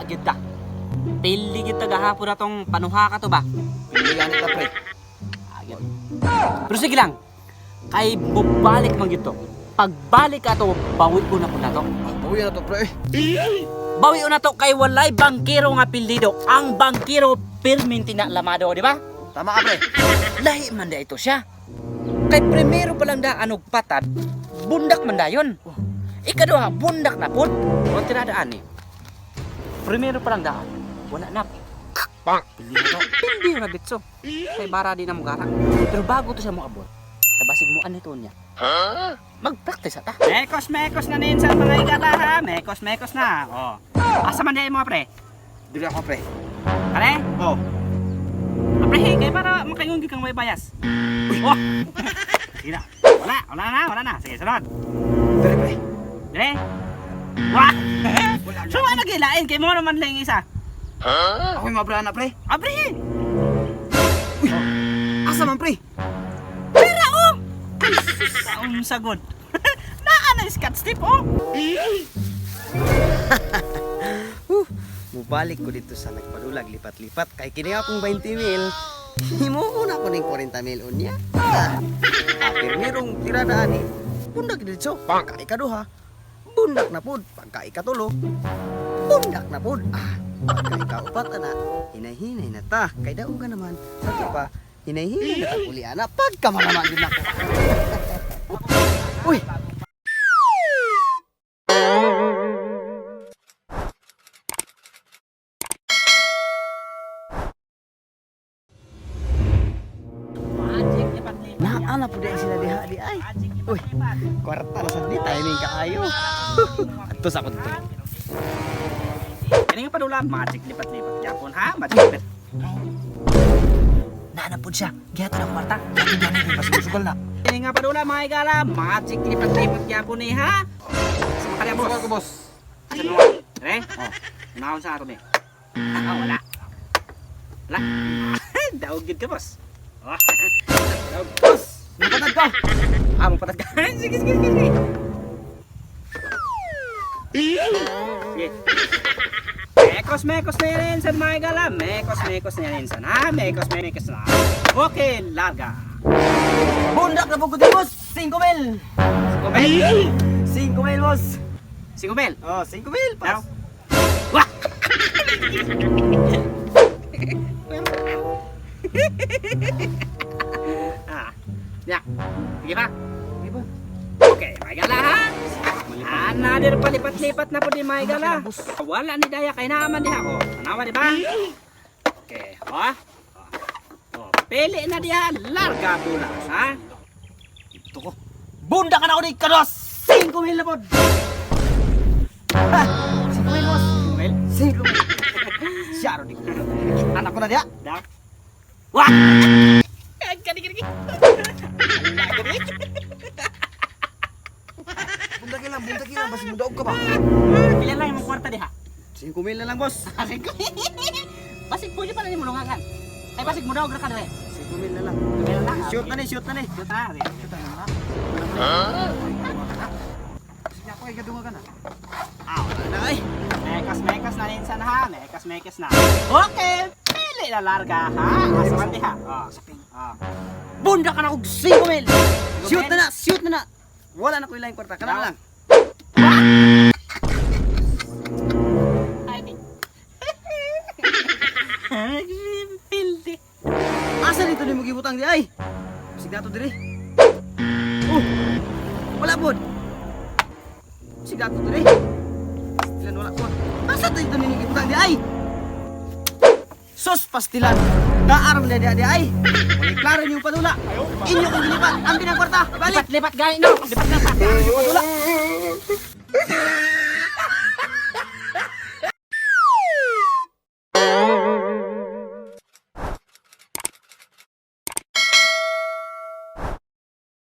gyud ta. Pili gyud ta gahapon na tong panuha ka to ba? Pili ganit ta, pre. Ayun. Pero sige lang. Kay bubalik man gyud to. Pagbalik ato, bawi ko na po na to. Ah, bawi na to, pre. Bawi na to kay walay bangkero nga pildido. Ang bangkero pirminti na lamado, di ba? Tama ka, pre. Lahi man da ito siya. Kay primero pa lang da anog patad, bundak man dayon. Ikaduha, bundak na pud. O tiradaan ni. Primero pa lang da, wala na. Bang! Pili na to. Hindi na bitso. Kay bara di na mo gara. Pero bago to siya mo abot, tabasig mo ano ito niya. Mag-practice ata. Mekos, mekos na ninsan mga igala ha. Mekos, mekos na. Oh. Asa man di mo pre? Dili ako, pre. Pare? Oh. Ah, pre, kay para makaingon gyud kang may bias. Oh. Sige na. Wala, wala na, wala na. Sige, sunod. Dili, pre. Dire. Wah. So ano gilain kay mo naman lang isa. Ako yung mabrana, pre. Ah, pre. Asa man, pre? Pera oh. Saong sagod. Naa na scotch tape oh. Mubalik ko dito sa nagpadulag lipat-lipat kay kini akong 20 mil. Himuon ako ning 40 mil unya. Ah, pirmirong tirada ani. Bundak dito. Pagka ikaduha, bundak na pud. Pagka ikatulo, bundak na pud. Ah, pagka ikaupat ana, hinay-hinay na ta. Kay dauga naman sa pa, hinay-hinay na ta uli ana. Pagka malaman din ako. Uy, Magic lipat-lipat. Naa na pud sila diha di ay. Magic Uy, lipat-lipat. kwarta na sad di timing kaayo. Adto sa ako dito. Kani nga padula, magic lipat-lipat gyapon ha, magic lipat. Naa na pud siya. Gihatod ang kwarta. Sugal na. Kani nga padula mga igala, magic lipat-lipat gyapon ni ha. Sa mga kanya, boss. Sugal ko, boss. Asa mo? Re? Oh. Naon sa ato ni? Ah, wala. Wala. Daog gid ka, boss. Oh. Daog, boss. Napatad ka. Ah, mapatad ka. Sige, sige, sige, sige. Sige. Mekos, mekos na yan, insan, mga igala. Mekos, mekos na yan, insan. Ha? Mekos, mekos na. Okay, larga. Bundak na po ko boss. 5 mil. 5 mil. 5 mil, boss. 5 mil. Oh, 5 mil. Now. Pas. Wah! Ah. Ya. Sige pa. Sige ba? Okay, mga igala ha. Another palipat-lipat na po di mga igala. Wala ni Daya kay naman diha oh. Tanawa di ba? Okay, oh. Oh, pili na diha, larga bulas ha. Ito ko. Bundak ka na ako ni Kados. 5 mil na pod. Ha! 5 mil, boss. Well, 5 mil. Siya ro di ko. Anak ko na diha. da. Wah! Ay, kani kani. Bundak lang, bundak lang basi mudaog ka ba? Pila lang imong kwarta diha. 5 mil na lang, boss. Basig ko. Basig pwede pa na nimo lungagan. Ay basig mo daw ka dire. 5 mil na lang. Pila lang. Shoot na ni, shoot na ni. Shoot na. Shoot na na. Sige ako ay gadunga ka na. Ah, wala na ay. Mekas mekas na minsan ha. Mekas mekas na. Okay, pili na larga ha. Asa man diha. Oh. Oh. Bundak ka na og 5 mil. Shoot na na, shoot na na. Wala na ko ilang kwarta, kana na lang. Ay. Pildi. Asa dito ni mo gibutang di ay? Signato diri. Oh. Wala pod. Signato diri. Pastilan wala pod. Asa dito ni gibutang di ay? Sos pastilan. Naaram na di di ay. Wala klaro niyong padula. Inyo kong gilipat. Ang binang kwarta. Balik. Lipat lipat gani no. Lipat na pa. Padula.